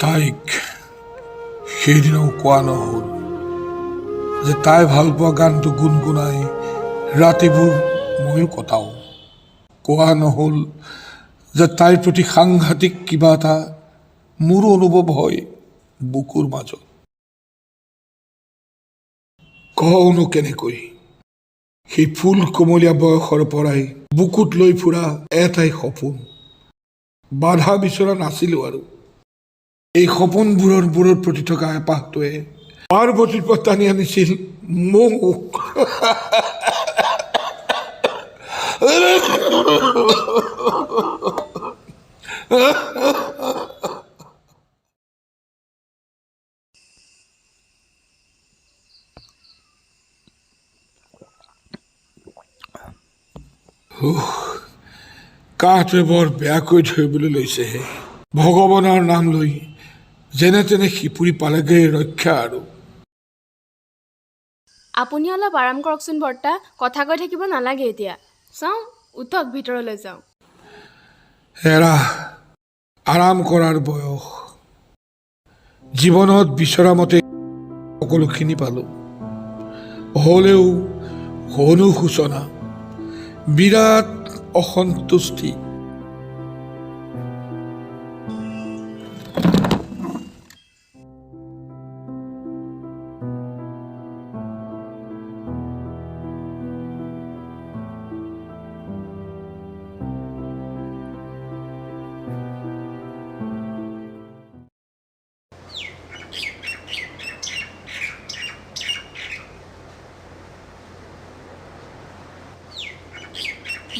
তাইক সেইদিনাও কোৱা নহ'ল যে তাই ভাল পোৱা গানটো গুণগুণাই ৰাতিবোৰ ময়ো কটাওঁ। কোৱা নহ'ল যে তাইৰ প্ৰতি সাংঘাতিক কিবা এটা মোৰো অনুভৱ হয় বুকুৰ মাজত। কওঁনো কেনেকৈ, সেই ফুল কোমলীয়া বয়সৰ পৰাই বুকুত লৈ ফুৰা এটাই সপোন। বাধা বিচৰা নাছিলোঁ আৰু এই সপোনবোৰৰ বোৰৰ প্ৰতি থকা হেঁপাহটোৱে পাৰ্বতীৰ পৰা টানি আনিছিল মোক। কাহটোৱে বৰ বেয়াকৈ ধৰিবলৈ লৈছেহে। ভগৱানৰ নাম লৈ যেনে তেনে সিপুৰি পালেগৈ ৰক্ষা আৰু। আপুনি অলপ আৰাম কৰকচোন বৰ্তা, কথা কৈ থাকিব নালাগে এতিয়া। চাওঁ, উঠক, ভিতৰলৈ যাওঁ। এৰা, আৰাম কৰাৰ বয়স। জীৱনত বিচৰা মতে সকলোখিনি পালোঁ, হ'লেও অনুশোচনা, বিৰাট অসন্তুষ্টি।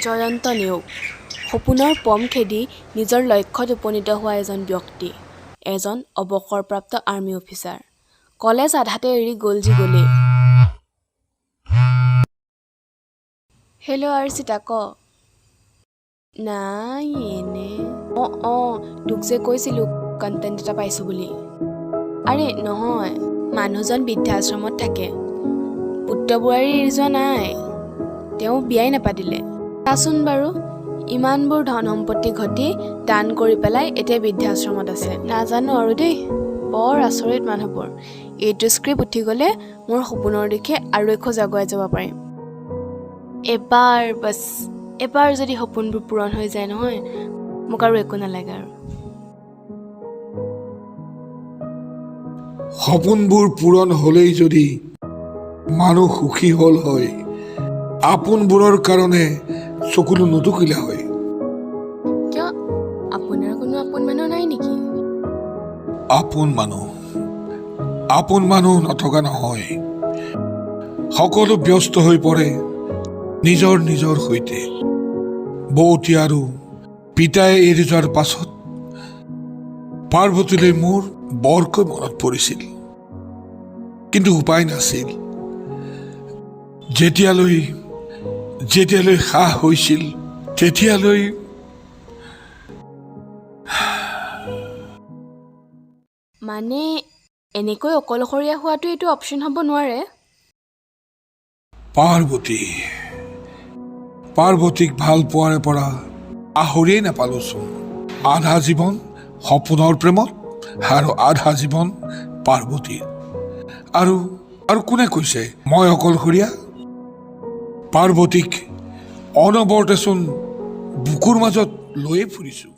জয়ন্ত নেওগ সপোনৰ পম খেদি নিজৰ লক্ষ্যত উপনীত হোৱা এজন ব্যক্তি, এজন অৱসৰপ্ৰাপ্ত আৰ্মি অফিচাৰ। কলেজ আধাতে এৰি গ'ল যি গ'লেই। হেল্ল' আৰ্চিতা, ক। নাই এনে। অঁ অঁ, তোক যে কৈছিলোঁ কণ্টেণ্ট এটা পাইছোঁ বুলি। আৰে নহয়, মানুহজন বৃদ্ধাশ্ৰমত থাকে, পুত্ৰ বোৱাৰী এৰি যোৱা নাই, তেওঁ বিয়াই নাপাতিলে। চাচোন বাৰু, ইমানবোৰ ধন সম্পত্তি ঘটি দান কৰি পেলাই এতিয়া বৃদ্ধাশ্ৰমত আছে। নাজানো আৰু দেই, বৰ আচৰিত মানুহবোৰ। এইটো স্ক্ৰিপ্ট উঠি গ'লে মোৰ সপোনৰ দিশে আৰু এখোজ আগুৱাই যাব পাৰিম। এবাৰ বাছ, এবাৰ যদি সপোনবোৰ পূৰণ হৈ যায় নহয়, মোক আৰু একো নালাগে আৰু। সপোনবোৰ পূৰণ হ'লেই যদি মানুহ সুখী হ'ল হয়, আপোনবোৰৰ কাৰণে চকুলো নুটুকিলে হয়। কিয়, আপোনাৰ কোনো আপোন মানুহ নাই নেকি? আপোন মানুহ, আপোন মানুহ নথকা নহয়। সকলো ব্যস্ত হৈ পৰে নিজৰ নিজৰ সৈতে। বৌতি আৰু পিতাই এৰি যোৱাৰ পাছত পাৰ্বতীলৈ মোৰ বৰকৈ মনত পৰিছিল, কিন্তু উপায় নাছিল। যেতিয়ালৈ যেতিয়ালৈ সাহ হৈছিল তেতিয়ালৈ মানে এনেকৈ অকলশৰীয়া হোৱাটো এইটো অপশ্যন হ'ব নোৱাৰে। পাৰ্বতী, পাৰ্বতীক ভাল পোৱাৰে পৰা আহৰিয়েই নাপালোচোন। আধা জীৱন সপোনৰ প্ৰেমত আৰু আধা জীৱন পাৰ্বতীৰ। আৰু আৰু কোনে কৈছে মই অকলশৰীয়া? পাৰ্বতীক অনবৰতেচোন বুকুৰ মাজত লৈয়ে ফুৰিছোঁ।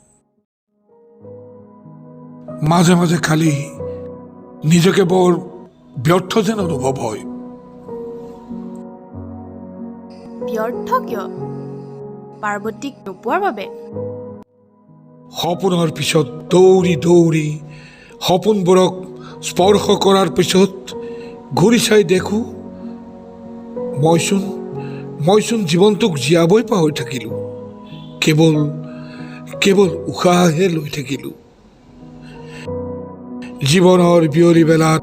মাজে মাজে খালি নিজকে বৰ ব্যৰ্থ যেন অনুভৱ হয়। ব্যৰ্থ কিয়? পাৰ্বতীক নোপোৱাৰ বাবে? সপোনৰ পিছত দৌৰি দৌৰি সপোনবোৰক স্পৰ্শ কৰাৰ পিছত ঘূৰি চাই দেখোঁ মইচোন জীৱনটোক জীয়াবই পাহৰি থাকিলোঁ। কেৱল কেৱল উশাহহে লৈ থাকিলোঁ। জীৱনৰ বিয়লি বেলাত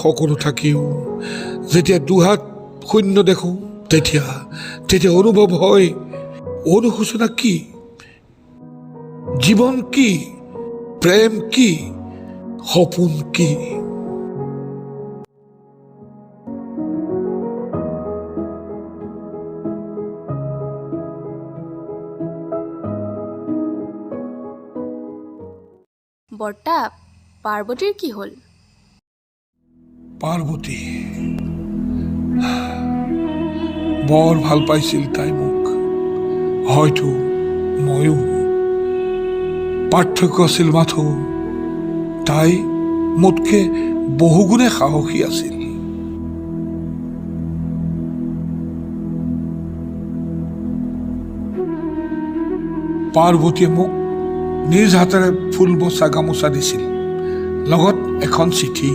সকলো থাকিও যেতিয়া দুহাত শূন্য দেখোঁ, তেতিয়া তেতিয়া অনুভৱ হয় অনুশোচনা কি, জীৱন কি, প্ৰেম কি, সপোন কি। বৰ্তা, পাৰ্বতীৰ কি হ'ল? পাৰ্বতী বৰ ভাল পাইছিল তাই মোক, হয়তো ময়ো। পাৰ্থক্য আছিল মাথো তাই মোতকে বহুগুণে সাহসী আছিল। পাৰ্বতীয়ে মোক নিজ হাতেৰে ফুল বচা গামোচা দিছিল, লগত এখন চিঠি।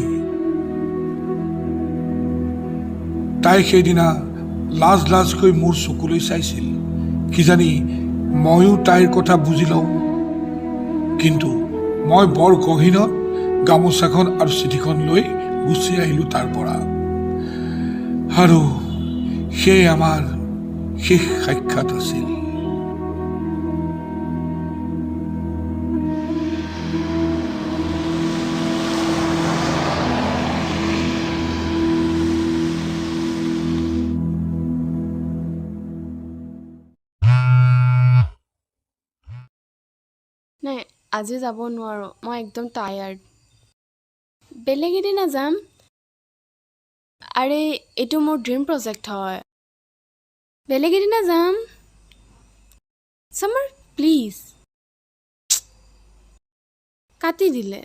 তাই সেইদিনা লাজ লাজকৈ মোৰ চকুলৈ চাইছিল, কিজানি ময়ো তাইৰ কথা বুজি লওঁ। কিন্তু মই বৰ গহীনত গামোচাখন আৰু চিঠিখন লৈ গুচি আহিলোঁ তাৰ পৰা। আৰু সেয়ে আমাৰ শেষ সাক্ষাৎ আছিল। নাই, আজি যাব নোৱাৰোঁ, মই একদম টায়াৰ্ড। বেলেগ এদিনা যাম। আৰে, এইটো মোৰ ড্ৰিম প্ৰজেক্ট হয়। বেলেগ এদিনা যাম। Summer, please. কাটি দিলে।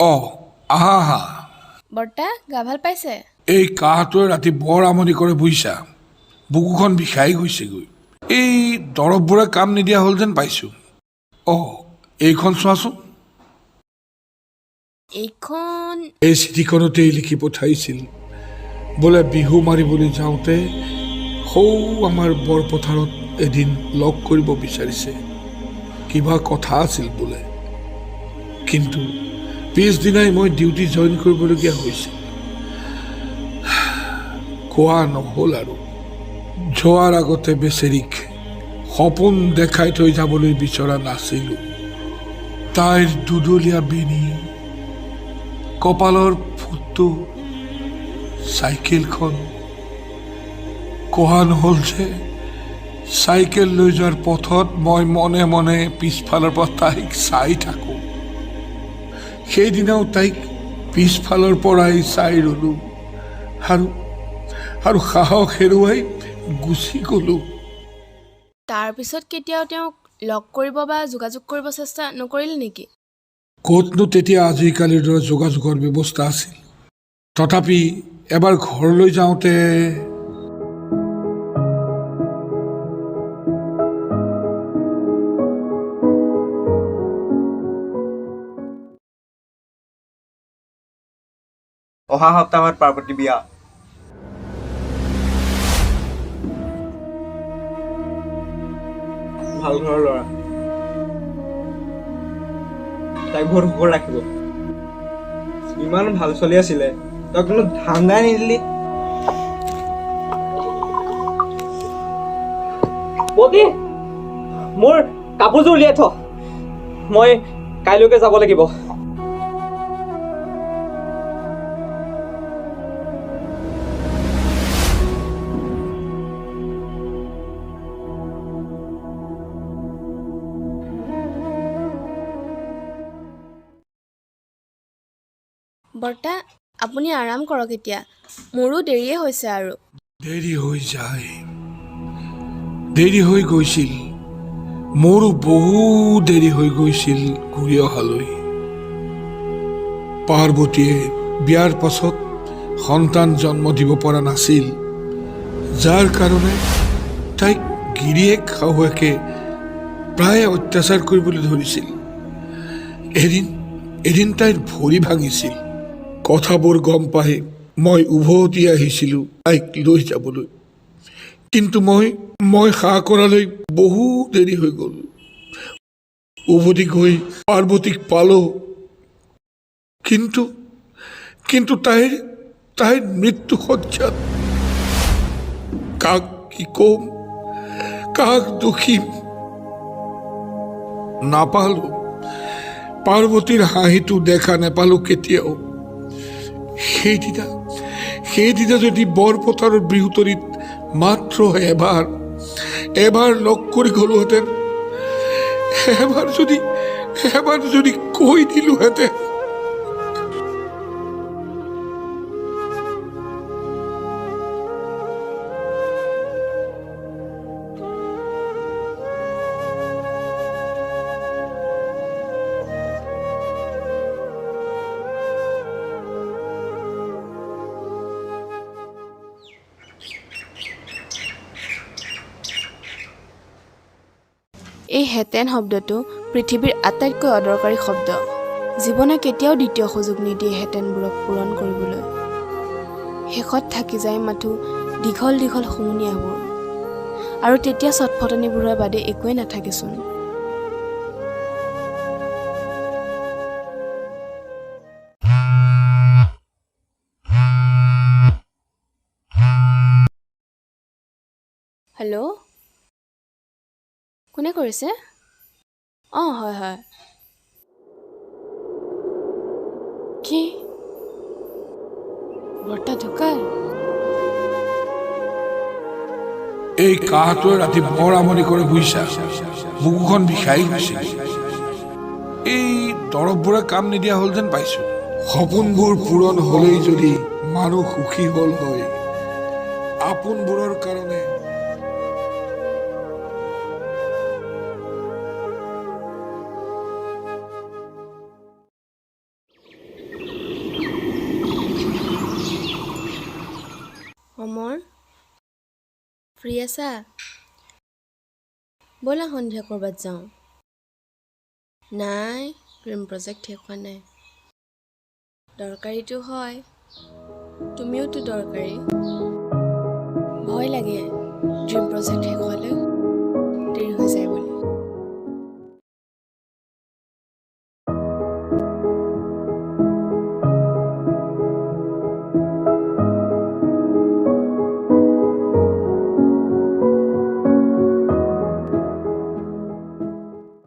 অঁ, আহা আহা। বৰ্তা, গা ভাল পাইছে? এই কাহটোৱে ৰাতি বৰ আমনি কৰে বুজিছা, বুকুখন বিষাই গৈছেগৈ। এই দৰৱবোৰে কাম নিদিয়া হ'ল যেন পাইছোঁ। অঁ, এইখন চোৱাচোন। এইখন? এই চিঠিখনতেই লিখি পঠাইছিল বোলে বিহু মাৰিবলৈ যাওঁতে সৌ আমাৰ বৰপথাৰত এদিন লগ কৰিব বিচাৰিছে, কিবা কথা আছিল বোলে। কিন্তু পিছদিনাই মই ডিউটি জইন কৰিবলগীয়া হৈছিল, কোৱা নহ'ল। আৰু যোৱাৰ আগতে বেচেৰীক সপোন দেখাই থৈ যাবলৈ বিচৰা নাছিলোঁ। তাইৰ দুডলীয়া বেণী, কপালৰ ফুটটো, চাইকেলখন। কোৱা নহ'ল যে চাইকেল লৈ যোৱাৰ পথত মই মনে মনে পিছফালৰ পৰা তাইক চাই থাকোঁ। সেইদিনাও তাইক পিছফালৰ পৰাই চাই ৰ'লোঁ আৰু আৰু সাহস হেৰুৱাই গুচি গ'লোঁ। তাৰপিছত কেতিয়াও তেওঁক লগ কৰিব বা যোগাযোগ কৰিব চেষ্টা নকৰিলে নেকি? ক'তনো তেতিয়া আজিকালিৰ দৰে যোগাযোগৰ ব্যৱস্থা আছিল। তথাপি এবাৰ ঘৰলৈ যাওঁতে অহা সপ্তাহত পাৰ্বতী বিয়া। ভাল ঘৰৰ ল'ৰা, তাইক বহুত সুখত ৰাখিব। ইমান ভাল ছোৱালী আছিলে, তই কোনো ধান্দাই নিদিলি। বৌদি, মোৰ কাপোৰযোৰ উলিয়াই থ, মই কাইলৈকে যাব লাগিব। বৰ্তা, আপুনি আৰাম কৰক এতিয়া, মোৰো দেৰিয়ে হৈছে আৰু। দেৰি হৈ যায়, দেৰি হৈ গৈছিল মোৰো, বহু দেৰি হৈ গৈছিল ঘূৰি অহালৈ। পাৰ্বতীয়ে বিয়াৰ পাছত সন্তান জন্ম দিব পৰা নাছিল, যাৰ কাৰণে তাইক গিৰিয়েক শাহুৱেকে প্ৰায়ে অত্যাচাৰ কৰিবলৈ ধৰিছিল। এদিন তাইৰ ভৰি ভাঙিছিল। কথাবোৰ গম পাই মই উভতি আহিছিলোঁ তাইক লৈ যাবলৈ, কিন্তু মই সাহ কৰালৈ বহু দেৰি হৈ গ'ল। উভতি গৈ পাৰ্বতীক পালোঁ, কিন্তু তাইৰ মৃত্যু শয্যাত। কাক কি ক'ম, কাক দুখিম? নাপালো পাৰ্বতীৰ হাঁহিটো, দেখা নেপালো কেতিয়াও। সেইদিনা সেইদিনা যদি বৰপথাৰৰ বিহুতৰিত মাত্ৰ এবাৰ এবাৰ লগ কৰি গ'লোহেঁতেন, এবাৰ যদি কৈ দিলোহেঁতেন। এই হেঁতেন শব্দটো পৃথিৱীৰ আটাইতকৈ অদৰকাৰী শব্দ। জীৱনে কেতিয়াও দ্বিতীয় সুযোগ নিদিয়ে হেঁতেনবোৰক পূৰণ কৰিবলৈ। শেষত থাকি যায় মাথো দীঘল দীঘল হুমুনিয়াহবোৰ, আৰু তেতিয়া চটফটনিবোৰৰ বাদে একোৱেই নাথাকেচোন। হেল্ল', কোনে কৰিছে? অঁ, হয় হয়। কি, বৰ্তা ঢুকাল? এই কাহটোৱে ৰাতি বৰ আমনি কৰে বুজিছা, বুকুখন বিষাই গৈছে। এই দৰৱবোৰে কাম নিদিয়া হ'ল যেন পাইছো। সপোনবোৰ পূৰণ হ'লেই যদি মানুহ সুখী হ'ল হয়, আপোনবোৰৰ কাৰণে। অমৰ, ফ্ৰী আছা? ব'লা সন্ধিয়া ক'ৰবাত যাওঁ। নাই, ড্ৰিম প্ৰজেক্ট শেষ হোৱা নাই। দৰকাৰীটো হয়, তুমিওতো দৰকাৰী। ভয় লাগে ড্ৰিম প্ৰজেক্ট শেষ হোৱালৈ।